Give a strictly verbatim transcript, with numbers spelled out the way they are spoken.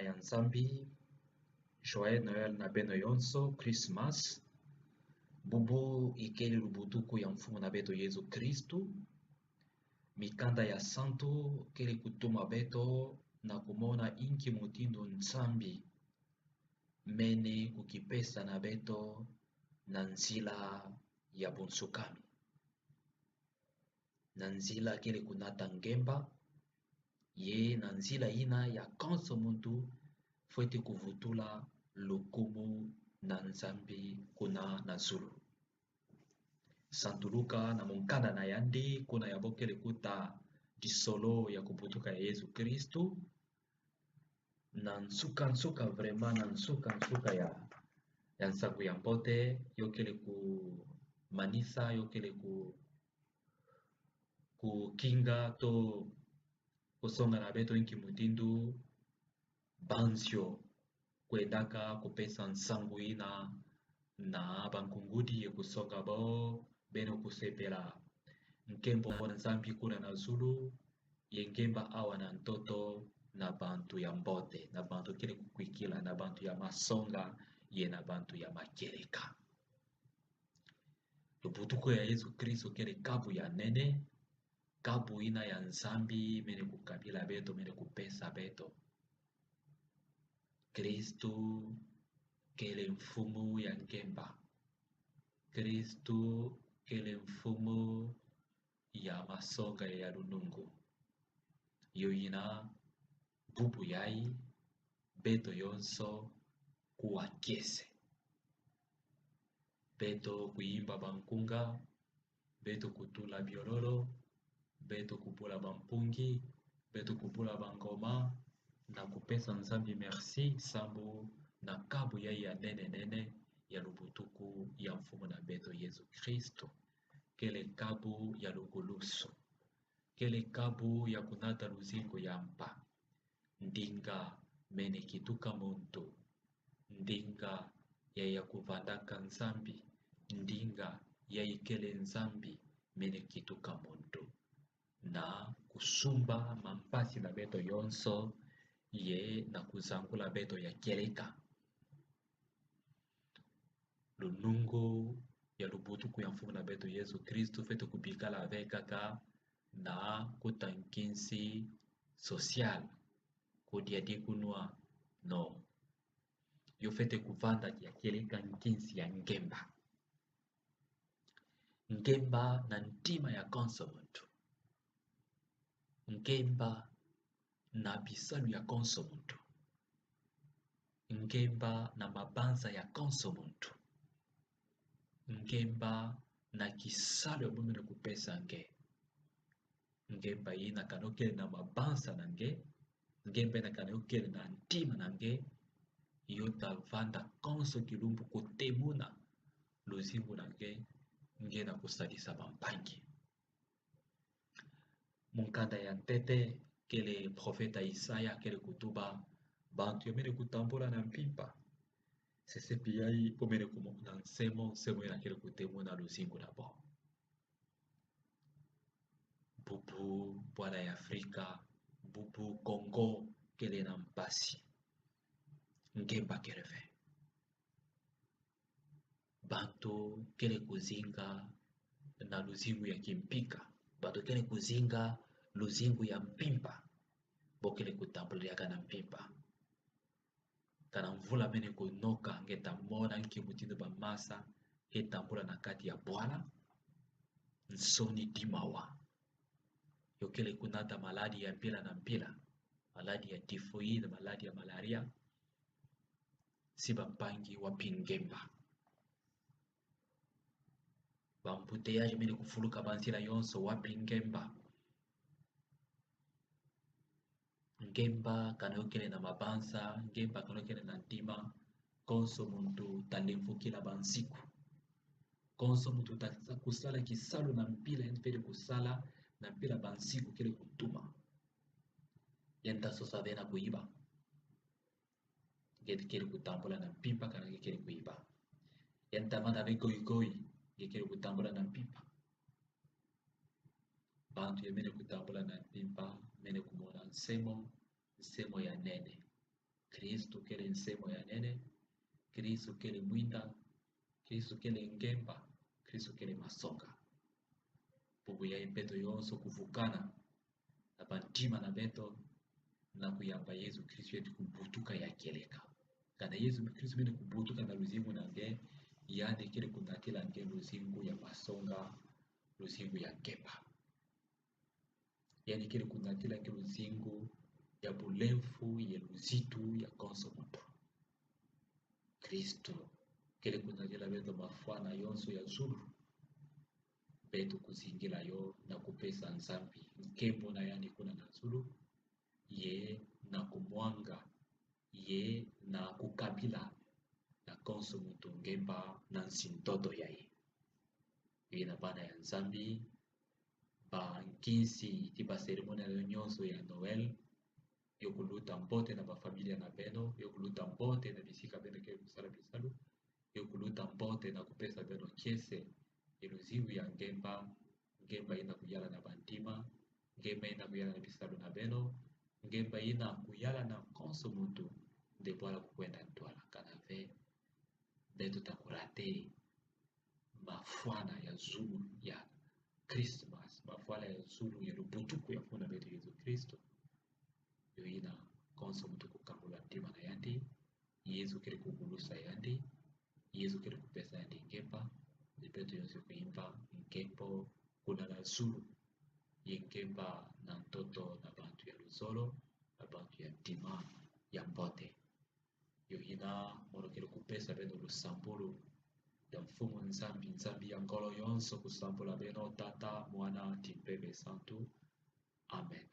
ya Nzambi, Joyeux Noël na beno yonso, Christmas. Bubu ikele lubutuku ya Mfumu na beto Yezu Kristu. Mikanda ya santu kele kutuma beto na kumona inki mutindu Nzambi mene kukipesa na beto na nzila ya bunsukami. Na nzila kele kunata ngemba, ye na nzila ina ya konso muntu fwete kuvutula lukumu na Nzambi kuna na zulu. Santu Luka na mukanda na yandi, kuna yabo kele kuta tisolo ya kubutuka ya Yezu Kristu, na nsuka-nsuka, vraiment na nsuka-nsuka ya, ya Nsangu ya Mbote, yo kele kumanisa, yo kele ku, kukinga to kusonga na beto inki mutindu bansio kwendaka kupesa nsangu ina na bankungudi ye kusonga bo beno kusepela nkembo na Nzambi kuna na zulu, ye ngemba awa na ntoto na bantu ya mbote, na bantu kele kukwikila, na bantu ya masonga, ye na bantu ya makieleka. Lubutuku ya Yezu Kristu kele kabu ya nene, kabu ina ya Nzambi mene kukabila beto, mene kupesa beto. Kristu kele Mfumu ya ngemba. Kristu kele Mfumu ya masonga ya lunungu. Yo ina bubu yayi, beto yonso kuwa kiese. Beto kuimba bankunga, beto kutula biololo, beto kubula bampungi, beto kubula bangoma, na kupesa Nzambi merci, sambu na kabu yayi ya nene-nene ya lubutuku ya Mfumu na beto Yezu Kristu. Kele kabu ya lugulusu. Kele kabu ya kunata luzingu ya mpa. Ndinga mene kituka muntu. Ndinga ya, ya kuvandaka Nzambi. Ndinga ya ikele Nzambi mene kituka muntu. Na kusumba mampasi na beto yonso, ye na kuzangula beto ya kieleka. Lunungu ya lubutuku ya Mfumu na beto Yezu Kristu fwete kubikala ve kaka na kuta nkinsi social, kudia dikunwa, no. Yo fwete kuvanda ya kieleka nkinsi ya ngemba. Ngemba na ntima ya konso muntu. Ngemba na bisalu ya konso muntu. Ngemba na mabanza ya konso muntu. Ngemba na kisalu ya bo mene kupesa nge. Ngemba ina kana yo kele na mabanza na nge, ngemba ina kana yo kele na ntima na nge, yo ta vanda konso kilumbu kutemuna luzingu na nge, nge na kusadisa bampangi. Mukanda ya ntete kele profeta Isaya kele kutuba, bantu ya mene kutambula na mpimpa, sesepi yayi bo mene kumona nsemo, nsemo ina kele kutemuna luzingu na bo. Bubu bwala ya Afrika, bubu Kongo kele na mpasi. Ngemba kele ve. Bantu kele kuzinga na luzingu ya kimpika. Bantu kele kuzinga luzingu ya mpimpa. Bo kele kutambula diaka na mpimpa. Kana mvula mene kunoka, nge ta mona nki mutindu bamasa ke tambula na kati ya bwala. Nsoni dimawa. Yo kele kunata maladi ya mpila na mpila. Maladi ya typhoïde, maladi ya malaria. Si bampangi, wapi ngemba? Ba embouteillage mene kufuluka banzila yonso, wapi ngemba? Ngemba kana yo kele na mabanza, ngemba kana yo kele na ntima, konso muntu ta lemvokila bansiku. Konso muntu ta sa-, kusala kisalu na mpila yandi fwete kusala, na mpila bansiku kele kutuma. Yandi ta sosa ve na kuiba. Nge kele kutambula na mpimpa kana nge kele kuiba. Yandi ta vanda ve goigoi, nge kele kutambula na mpimpa. Bantu ya mene kutambula na mpimpa mene kumona nsemo, nsemo ya nene. Kristu kele nsemo'e ya nene, Kristu kele mwinda, Kristu kele ngemba, Kristu kele masonga. Bubu yayi beto yonso kuvukana na bantima na beto, na kuyamba Yesu Kristu yandi kubutuka ya kieleka. Kana Yesu Kristu mene kubutuka na luzingu na nge, yandi kele kunatila nge luzingu ya masonga, luzingu ya ngemba. Yandi kele kunatila nge luzingu ya bulemfu ye luzitu ya konso muntu. Kristu kele kunatila beto mafwana yonso ya zulu. Beto kuzingila yo na kupesa Nzambi nkembo na yandi kuna na zulu, ye na kumwanga, ye na kukabila na konso muntu ngemba na nsi-ntoto yayi. Yo ina bana ya Nzambi, ba nkinsi ti ba cérémonie yonso ya Noël, yo kuluta mbote na ba familia na beno, yo kuluta mbote na bisika beno kele kusala bisalu, yo kuluta mbote na kupesa beno kiese, ye luzingu ya ngemba, ngemba ina kuyala na bantima, ngemba ina kuyala na bisalu na beno, ngemba ina kuyala na konso muntu, nde bwala kukwenda ntwala kana ve, beto ta kurate mafwana ya zulu ya Christmas, mafwana ya zulu ya lubutuku ya funa beto Yesu Kristu. Yo ina konso muntu kukangula ntima na yandi, Yesu kele kugulusa yandi, Yesu kele kupesa yandi ngemba, ni beto yonso kuimba nkembo kuna na zulu, ye ngemba na ntoto na bantu ya luzolo, na bantu ya ntima ya mbote. Yo ina mono kele kupesa beno lusambulu, ya Mfumu Nzambi, Nzambi ya ngolo yonso kusambula beno, Tata, Mwana, ti Mpeve Santu. Amen.